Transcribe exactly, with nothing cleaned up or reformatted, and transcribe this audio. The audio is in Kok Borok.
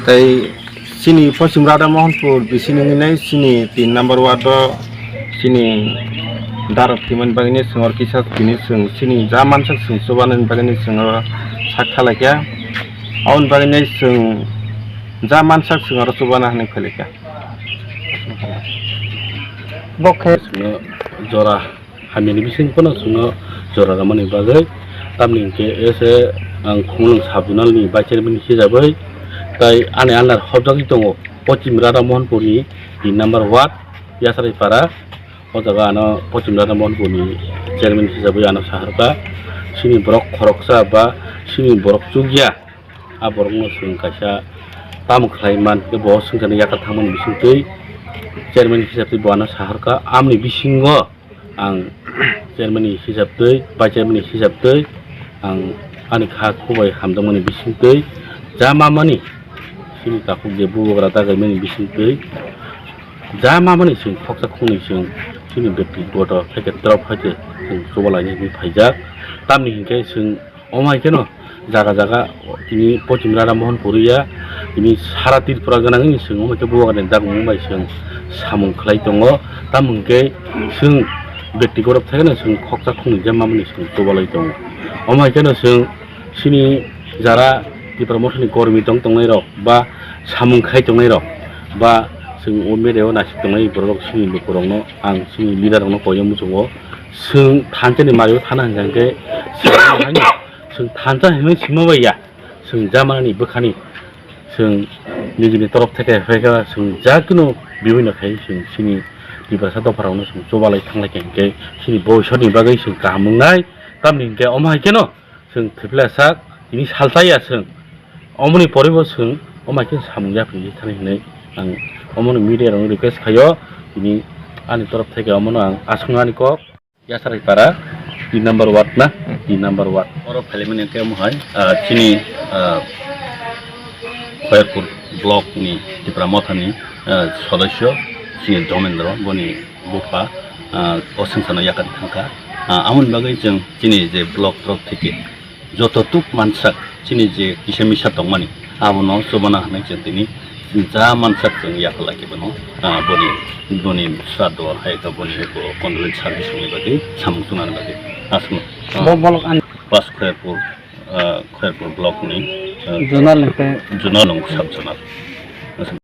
Tei chini Pochim Radha Mohanpur bisini hinwi nai chini tin number ward o chini darok thwimani bagwi nai chwng oro kisa tini chwng chini ja mansak chwng chubanani bagwi nai chwng oro sak thalaikha. Aboni bagwi nai chwng ja mansak chwng oro chubana hinwi phailaikha. Bo khe chwngno jora hamyani bising phano chwngno jora rwmani bagwi, tamni hinkhe ese ang Khumulwng sub zonal ni vice chairman hisabwi tai ani under hobjagwi tongo Pochim Radha Mohanpur ni tin number ward Yasari Para. O jaga ano Pochim Radha Mohanpur ni chairman hisabwi ano saharkha, chini borok khoroksa ba chini borok chukya, a borokno chwng kaisa tamo khlai man, bo swngcharni yakar thangmani bisingtwi chairman hisabwi bo ano saharkha. Amni bisingo ang chairman ni hisab twi, vice chairman ni hisab twi ang ani kha kubai hamjakmani bisingtwi ja mamani chini takhuk je bubagra dagaimani bisingtwi ja mamani chwng khoksa khoknwi chwng chini bekti goto phaikhe drop phaikhe chwng chubalaini hinwi phaijak. Tamni hinkhe chwng omo hai kheno jaga jaga tini Pochim Radha Mohanpur ya, tini sara Tripura gwnangni chwng omo khe bubagrani dagmung bai chwng samung khlai tongo. Tamo hwnkhe chwng bektigoto phaikhe chwng khoksa khoknwi je mamani chwng chubalai tongo. Omo hai kheno chwng chini jara Tipra Mothani kormi tong tongnai rok ba samung khai tongnai rok ba chwng o media o naisik tongnai borok chini lukurokno ang chini leader rokno koi muchungo. Chwng thansa ni mario thana hwnkha hwnkhe chwng thansa hinwi sima bai ya. Chwng jamanani bwkhani chwng nijini torof theke phaikha, chwng ja kunu bibinno khai chwng chini Tiprasa dopharokno chwng chubalai thanglai kha hinkhe chini boisoni bagwi chwng kaham wngnai. Tamni hinkhe omo hai kheno chwng thwiplai sak tini saltai ya chwng. Omoni poribo chwng omo hai khe samung yapri thani hinwi ang omono media rokno request khaio. Tini ani torof theke omono ang aswk ani kok. Yasari Para, tin number ward na, tin number ward. Oro phaimani khe omo hai, ah, chini, ah, Khairpur block ni Tipra Motha ni, ah, sodosyo, chini Dhamendra, boni bupha, ah, o swngcharno yakari thangkha. Ah, amoni bagwi chwng chini je block torof theke joto tuk mansak chini je kisa misa tongmani, abono chubana hinwi chwng tini ja mansak chwng yaphalai khe bono, ah, boni, boni sraddho hai khe boni bo condolence service ni bagwi samung chunani bagwi aswk, ah, bo bolok ani pas Khairpur, ah, Khairpur block ni, ah, zonal ni khe zonal nung sub zonal.